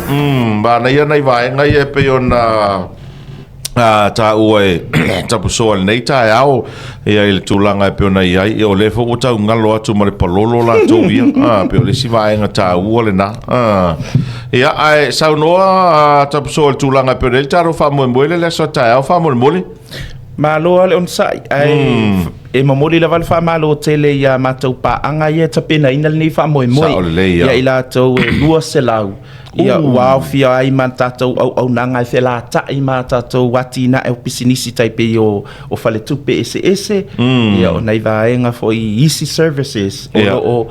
Manaia nai vaega ia e pei ona taua e Tapusoa i lenei taeao ia i le tulaga e pei ona i ai. Ia, o lea foi ua tau galo atu ma le palolo latou ia. Pei o le isi vaega taua lena. Ia, ae saunoa Tapusoa i le tulaga e pei ona i ai le tatou faamoemoe lea i le aso a taeao faamolemole. Malo lava le onosai, ae e momoli lava le faamalo tele i a matou paaga ia e tapenaina lenei faamoemoe. Sao lelei, ia. Ia i latou e 200 ia ua aofia ai ma tatou auaunaga e felatai ma tatou atinae o pisinisi tai pei o faletupe eseese, ia o nai vaega foi isi services o lo o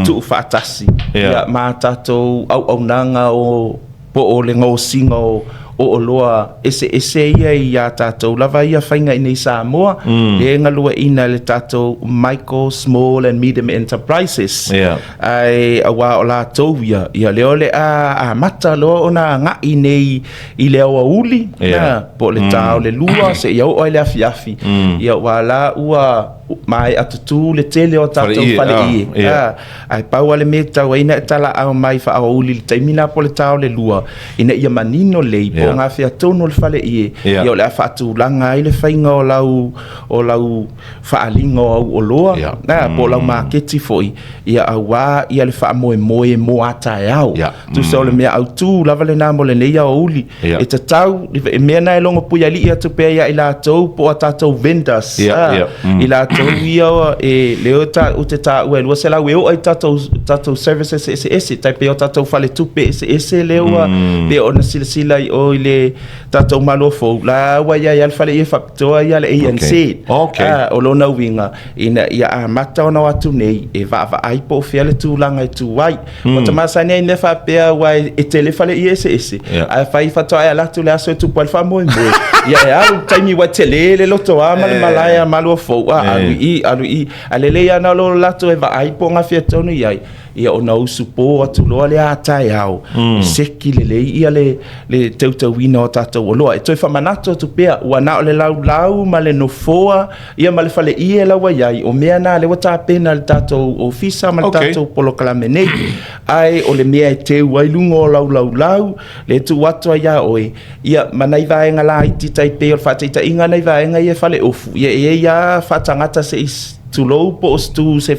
tuufaatasi ia ma tatou auaunaga o po o le gaosiga o oloa eseese ia i a tatou lava ia faiga i nei Samoa, lea e galueaiina e le tatou Micro, Small and Medium Enterprises. Ae aua o latou ia, ia lea o le a amata loa ona agai nei i le aoauli, po o le ta o le 2 seia oo i le afiafi, ia aua la ua maea tutū le tele o tatou faleie. Ae pau lava le mea e tatau ai ona e talaau mai faa-aoauli i le taimi lena po o le ta o le 2, ina ia manino lelei po o gafea tonu o le faleie, ia o le a faatulaga ai le faiga o lau, o lau faaaliga o au oloa, po o lau maketi foi, ia aua ia le faamoemoe mo a taeao. Tusa o le mea autu lava lena mo lenei aoauli. E tatau, e mea na e logo puialii atu pea ia i latou po o a tatou vendors, i latou ia e lea ou te taua e 200 e oo ai tatou, tatou services eseese, tai pei o tatou faletupe eseese lea ua pei ona silasila i o i le tatou Malo fou, la ua i ai lava le faleie faapitoa ia le ANC. O lona uiga, ina ia amata ona o atu nei e vaavaai po o fea le tulaga e tu ai. Ua ta masani ai i mea faapea aua e tele faleie eseese, ae fai faatoa e alu atu le aso e tupu ai le faamoemoe, ia e alu le taimi ua tele le lotoa ma le malae a Maluafou, a alu i i, alu i i. Ae lelei lava na o lo latou e vaai po o gafea tonu i ai, ia ona usupo atu loa lea a taeao, e seki lelei ia le le teuteuina o tatou oloa. E toe faamanatu atu pea, ua na o le laulau ma le nofoa ia ma le faleie la ua i ai, o mea na lea ua tapena e le tatou ofisa ma le tatou polokalame nei. Ae o le mea e teu ai luga o lau laulau, lea e tuu atu ai ia oe, ia ma nai vaega laiti tai pei o le faataitaiga nai vaega ia e faleofu, ia e i ai lava faatagata se i tulou po o se tu se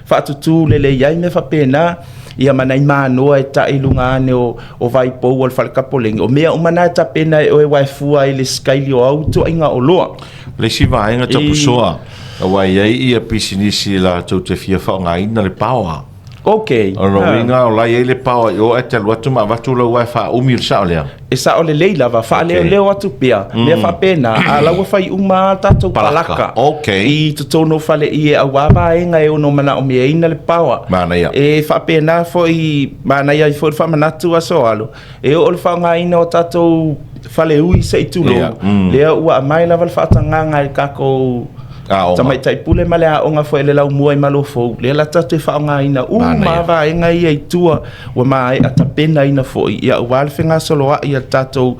faatutū lelei ai mea faapena, ia ma nai manoa e ta'i i luga ane o vaipou o le fale tapoleni. O mea uma na e tapena e oe aua e fua i le sikaili o au ituaiga oloa. O le isi vaega tapusoa, aua e i ai ia pisinisi latou te fia faaaogaina le paoa. O lona uiga o la e i ai le paoa i o ae te alu atu ma avatu lau uaea faaumi, o le sao lea? E sao lelei lava, faaleoleo atu pea, mea faapena, a o la ua fai uma lava tatou palaka i totonu o faleie aua vaega e ono manaomiaina le paoa. Manaia. E faapena foi, manaia ai foi le faamanatu Aso Alo, e oo i le faaaogaina o tatou faleui se i tulou, lea ua aumai lava le faatagaga e le tatou Aoga. Tamaitai pule ma le aoga foi le Laumua i Malofou, lea la tatou te faaaogaina uma lava vaega ia i tua ua maea tapenaina foi, ia aua le fegasoloai a tatou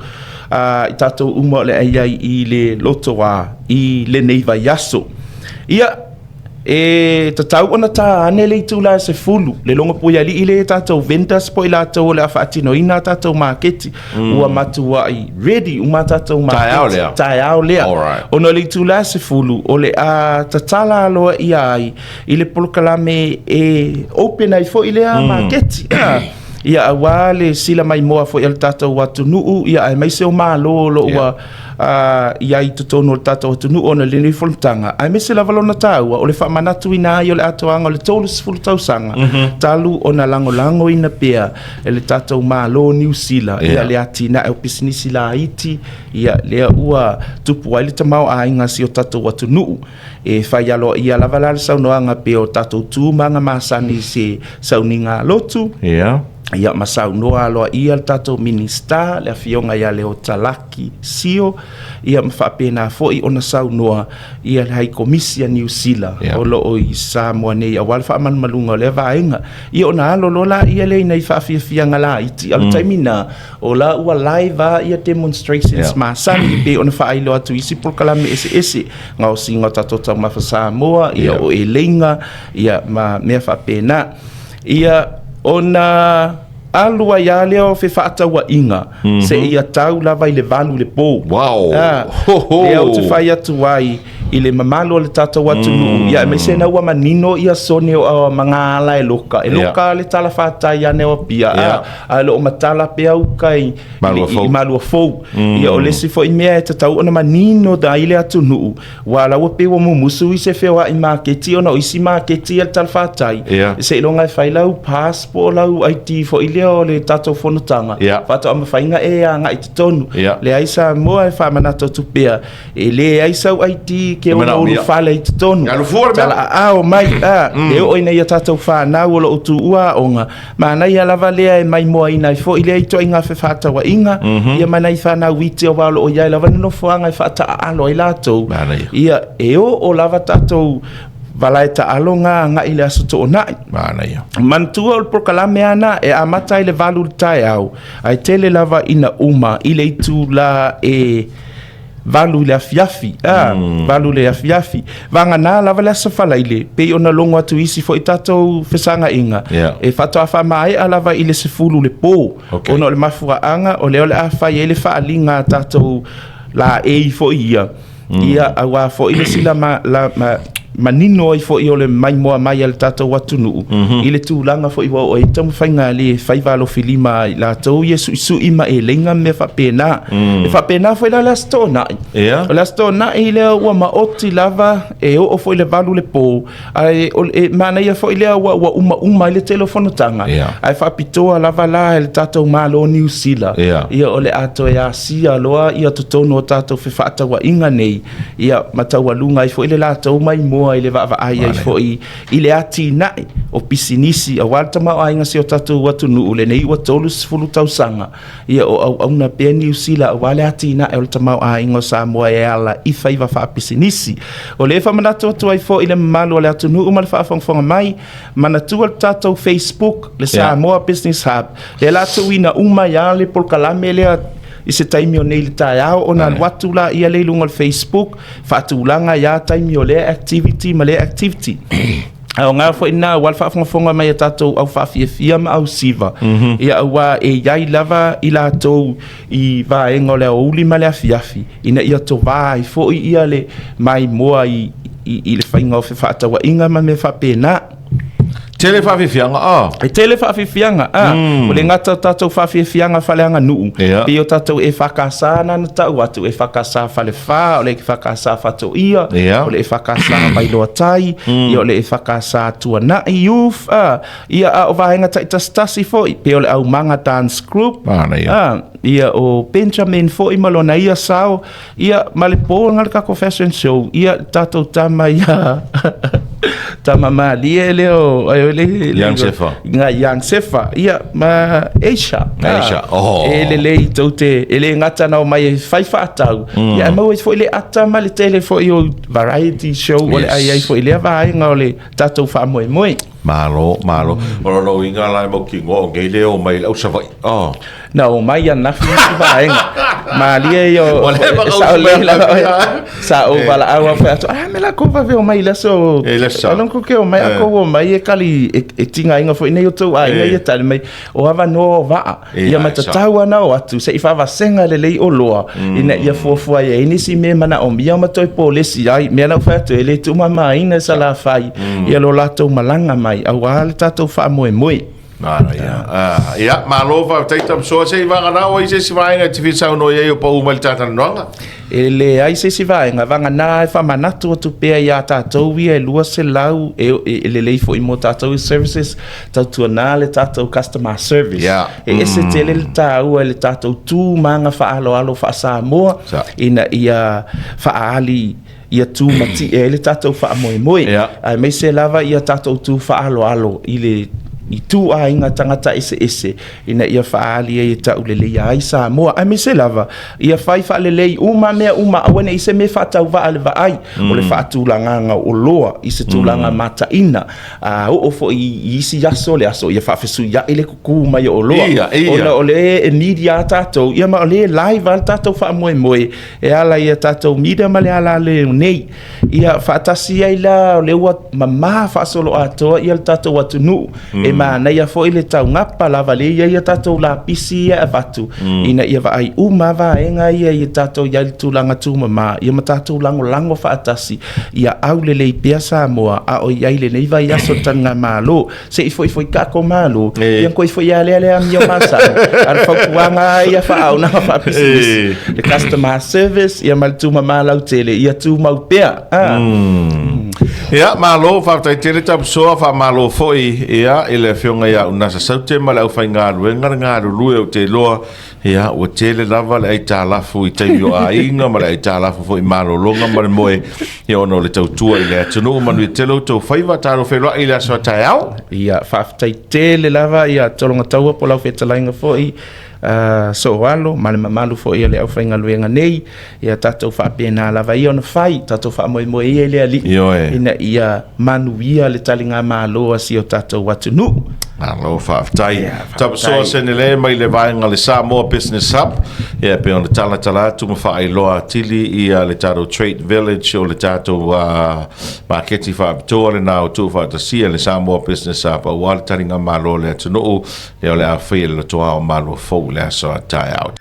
i tatou uma o le a i ai i le lotoa i lenei vaiaso. Ia, e tatau ona ta ane le itula e 10, le logo puialii lea i tatou vendors po o i latou o le a faatinoina a tatou maketi, ua matuai ready uma a tatou maketi. Taeao lea. Taeao lea. Ona o le itula e 10, o le a tatala aloaia ai i le polokalame e open ai foi lea maketi. Ia aua le sila maimoa foi a le tatou atunuu, ia aemaise o Malo o lo o ua i ai i totonu o le tatou atunuu ona o lenei fonotaga, aemaise lava lona taua o le faamanatuina ai o le atoaga o le 30 tausaga talu ona lagolagoina pea e le tatou Malo o Niu Sila ia le atinae o pisinisi laiti, ia lea ua tupu ai le tamaoaiga a si o tatou atunuu. E fai aloaia lava la le saunoaga pei o tatou tu ma aga masani i se sauniga lotu. Ia ma saunoa aloaia le tatou Minisita, le Afioga ia Leota Laki Sio, ia ma faapena foi ona saunoa ia le Hai Komisi a Niu Sila o lo o i Samoa nei aua le faamalumaluga o lea vaega. Ia ona alo loa laia lea i nai faafiafiaga laiti, a o le taimi lena, o la ua live lava ia demonstrations masani e pei ona faailoa atu i isi polokalame eseese, gaosiga o tatou taumafa Samoa, ia o eleiga, ia ma mea faapena. Ia ona. Alu ai lava lea o fefaatauaiga seia tau lava i le 8 i le po. Wow. A, Ho, ho. lea ou te fai atu ai i le mamalu o le tatou atunuu, ia aemaise ina ua manino ia sone o magaala e loka. E loka le talafatai ane o Apia, a, ae o lo o matala pea uka i Malua Fou. i Malua Fou. Ia o le isi foi mea e tatau ona manino ai le atunuu, Ua ala ua pei ua mumusu i se feoai maketi ona o isi maketi ia le talafatai. Seiloga e fai lau pass po o lau ID foi lea o le tatou fonotaga, faatoa mafai ona e agai i totonu. Leai Samoa, e faamanatu atu pea, e leai sau ID e te ono ulufale ai i totonu. Talaaao mai, e oo ina ia tatou fanau o lo o tuua aoga, Manaia lava lea e maimoaina ai foi lea ituaiga fefaatauaiga, ia ma nai fanau iti aua o lo o i ai lava le nofoaga e faataaalo ai latou. Manaia. Ia, e oo lava tatou valae taalo ga agai i le Aso Toonai. Manaia. Manatua o le polokalame lava lena e amata ai i le 8 i le taeao, ae tele lava ina uma i le itula e 8 i le afiafi, a, 8 i le afiafi. Vagana lava le Aso Faraile, pei ona logo atu i isi foi tatou fesagaiga, e faatoa faamaea lava i le 10 i le po, ona o le mafuaaga o lea o le a fai ai le faaaliga a tatou laei foi ia, ia aua foi le sila ma, la, ma, manino ai foi o le maimoa mai a le tatou atunuu i le tulaga foi ua oo ai taumafaiga a le faiva alofilima a i latou ia suisui ma eleiga ma mea faapena. E faapena foi la le Aso Toonai. O le Aso Toonai lea ua maoti lava e oo foi i le 8 i le po, ae e manaia foi lea ua umauma ai le tele o fonotaga, ae faapitoa lava la e le tatou Malo o Niu Sila, ia o le a toe asia loa ia totonu o tatou fefaatauaiga nei, Ia, ma taualuga ai foi le latou maimoa i le vaavaai ai foi i le atinae o pisinisi aua le tamaoaiga o si o tatou atunuu lenei ua 30 tausaga, ia o auauna pea Niu Sila aua le atinae o le tamaoaiga o Samoa e ala i faiva faapisinisi. O lea e faamanatu atu ai foi i le mamalu o le atunuu ma le faafogafoga mai, manatua le tatou Facebook, le Samoa Business Hub, lea o le a tuuina uma ai lava le polokalame lea i se taimi o nei i le taeao ona alu atu laia lea i luga o le Facebook, faatulaga ai lava taimi o lea activity ma lea activity. Ae aoga foi lena aua le faafogafoga mai a tatou au faafiafia ma au siva, ia aua e i ai lava i latou i vaega o le aoauli ma le afiafi ina ia tovā ai foi ia le maimoa i le faiga o fefaatauaiga ma mea faapena. Tele faafiafiaga, a? E tele faafiafiaga, a. Ua le gata o tatou faafiafiaga faaleaganuu, pei o tatou EFKS na na tau atu, EFKS Falefa, o le EFKS Faatoia, o le EFKS Vailoa Tai, ia o le EFKS Tuanai Youth, a. Ia, a o vaega taitasitasi foi, pei o le Aumaga Dance Group, a, ia o Benjamin foi ma lona ia sao, Ia, ma le po na le tatou fashion show, ia le tatou tama ia, tama malie lea o, ai o le... Young Sefa. Nga Young Sefa, ia, ma Asia. Asia, oh. E lelei tou te, e le gata na omai e fai faatau, ia ae maua ai foi le ata ma le tele foi o variety show o le ai ai foi lea vaega o le tatou faamoemoe. Malo, malo. O lona uiga la e mautinoa o nei le omai i le au Savaii. Oh. Na omai ananafi nisi vaega. Malie ia o sao lelei lava oe. Sa ou valaau au fai atu, a me la kou vave omai i le aso. E le aso. Alon ko ke omai, a kou omai e kali e tigaina foi nei o tou aiga ia tali mai o avanoa o vaa. Ia ma tatau ana o atu se i faavasega lelei oloa ina ia fuafua ai nisi mea e manaomia ma toe polesi ai. Mea na ou fai atu e le tuumamaina e Salafai ia lo latou malaga mai aua le tatou faamoemoe. Manaia. Ah, ia, malo faafetai Tamasoa, se i vagana o ai se isi vaega e te fia saunoa i ai o pau mai le talanoaga. E leai se isi vaega, vagana e faamanatu atu pea iā tatou ia e 200, e, e lelei foi mo tatou i services, tautuana le tatou customer service. E ese tele le taua i le tatou tu ma aga faaaloalo faa-Samoa, ina ia faaali ia tumatie ai le tatou faamoemoe, aemaise lava ia tatou tu faaaloalo i le ituaiga tagata eseese ina ia faaali ai e tauleleia ai Samoa, aemaise lava ia fai faalelei uma mea uma, aua ne i se mea faatauvaa i le vaai, o le faatulagaga o oloa i se tulaga mataina, a oo foi i isi aso le aso ia faafesuiai le kukū mai o oloa, ona o lea e media a tatou, ia ma o lea e live lava le tatou faamoemoe E ala i a tatou media ma le ala leo nei. Ia faatasi ai la o lea ua mamā faasoloatoa ia le tatou atunuu. manaia foi le taugapa lava lea e i ai a tatou lapisi ia e avatu ina ia vaai uma lava vaega ia i tatou i ai i le tulaga tumama ia ma tatou lagolago faatasi ia aulelei pea Samoa a o i ai lenei vaiaso o le taligamalo. Se i foi foi tatou malo, ia koi foi a lea le amio masani. A o le fautuaga lava ia faaauaunaga faapisinisi, le customer service ia ma le tumama lautele ia tumau pea. Ia, malo, faafetai tele Tapusoa, faamalo foi ia i le Afioga ia Unasa Saute ma le aufaigaluega le galulue ou te iloa ia ua tele lava le aitalafu i taimi o aiga ma le aitalafu foi i malologa ma le moe ia ona o le tautua i le atunuu. Manuia tele outou faiva, talo feiloai i le aso a taeao. Ia, faafetai tele lava ia Tologataua po o lau fetalaiga foi Sooalo ma le mamalu foi o le aufaigaluega nei. Ia tatou faapena lava ia ona fai, tatou faamoemoe ia i le Alii Ioe. ina ia manuia le taligamalo a si o tatou atunuu. Malo faafetai. Ia, faafetai. Tapusoa Senele mai le vaega o le Samoa Business Hub, ia e pei ona talatala atu ma faailoa atili ia le tatou Trade Village o le tatou maketi faapitoa lena o tuufaatasia le Samoa Business Hub aua le taligamalo a le atunuu, ia o le a faia i le lotoa o Malo Fou i le aso a taeao.